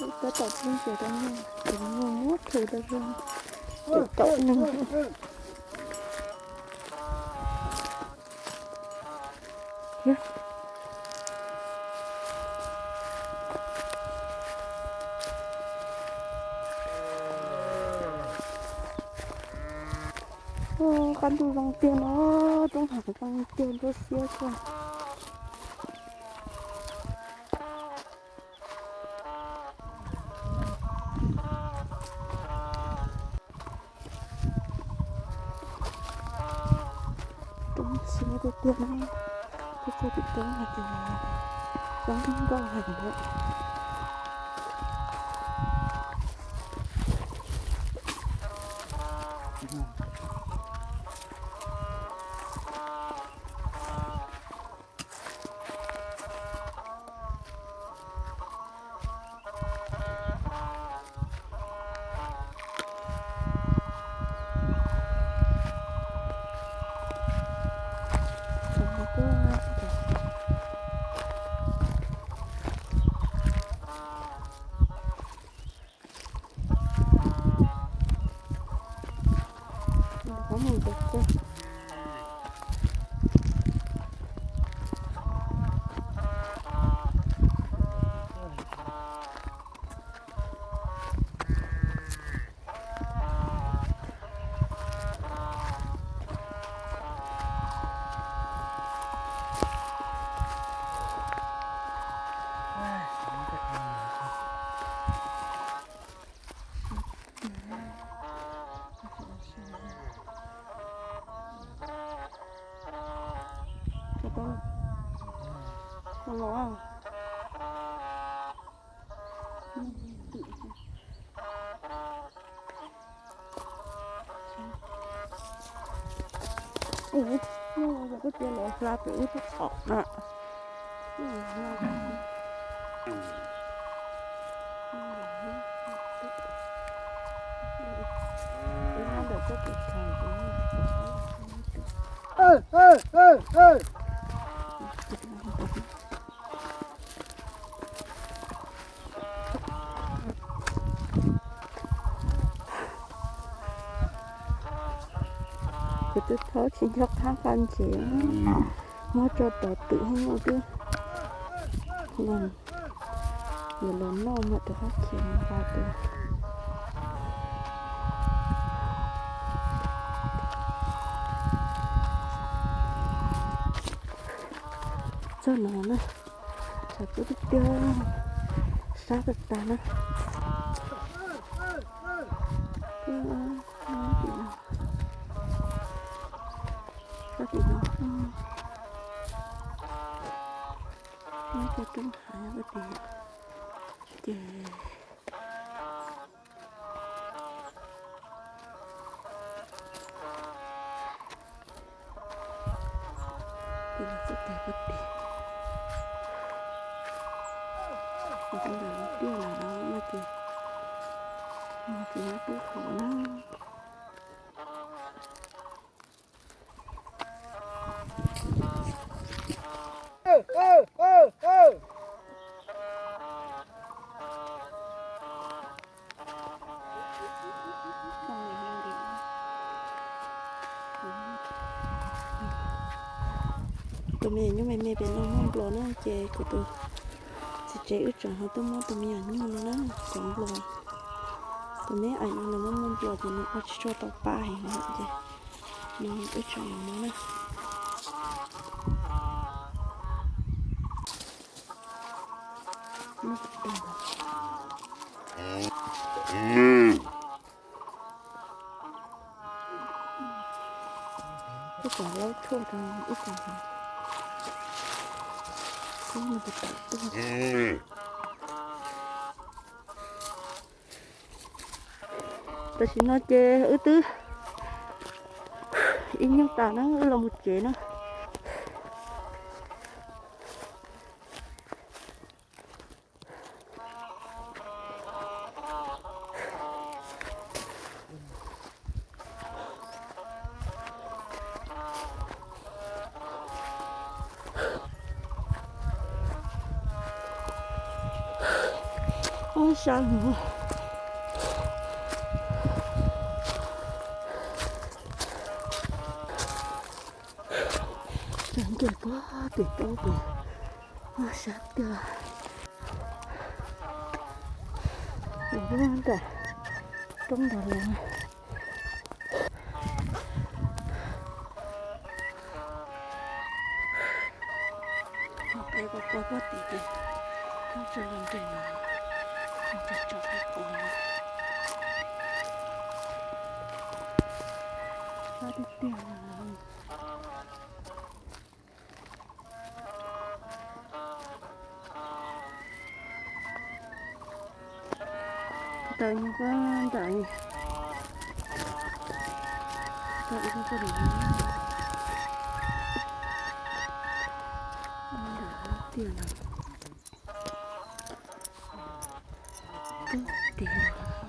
Tab tom pheej ces rau nyuj, ces nyuj muab plhws rau zoo, ces caum neeg. Qab ntuj zoo tiag no, roob hav zoo tiag, nruab xiab kawg. Roob siab tiag tiag na, peb txog tim roob no ces roob nkauj heev lawm. Ub, ub, yog koj cia los hla pem wb txoj qaum na. Kuv twb thaub tsis nco qab qab ntses, muab tso tod twm hwj mus twb los, yuav los noj mas tus hab khiav nqa tus. Txog no na, tshav kub tiag tiag, sab tag tag na. Sab tim no, nyob rau roob hav nyob pem tim, ces Tus no txoj kev pab tim, tus ntawm lub tiaj lawm no no ces, no ces nyob pub hauv na. Tus me nyuam nyuj me me pem no muaj nplua na ces kuv tus txiv tsev wb tseem ho tuaj muab tus me nyuam nyuj no na cov nplua. Tus me aim no nws muaj muaj nplua ces nws ua tsis tshua tau pab heev lawm ces no wb tseem yuav muab na. Ib tsam laub tshuaj rau ib tsam, ib tsam tuaj. Tam sim no ces wb twb ib nyuag tas na, wb los mus tsev na. Ob sab no, cov ncej puag tim roob ces ob sab tiag. Nram roob ntawd los peb ko puag tim ces txog los nres no, nres tso peb ko. Sab tiag tiag. Ntawm no, ntawm, ntawm tiag, tiag.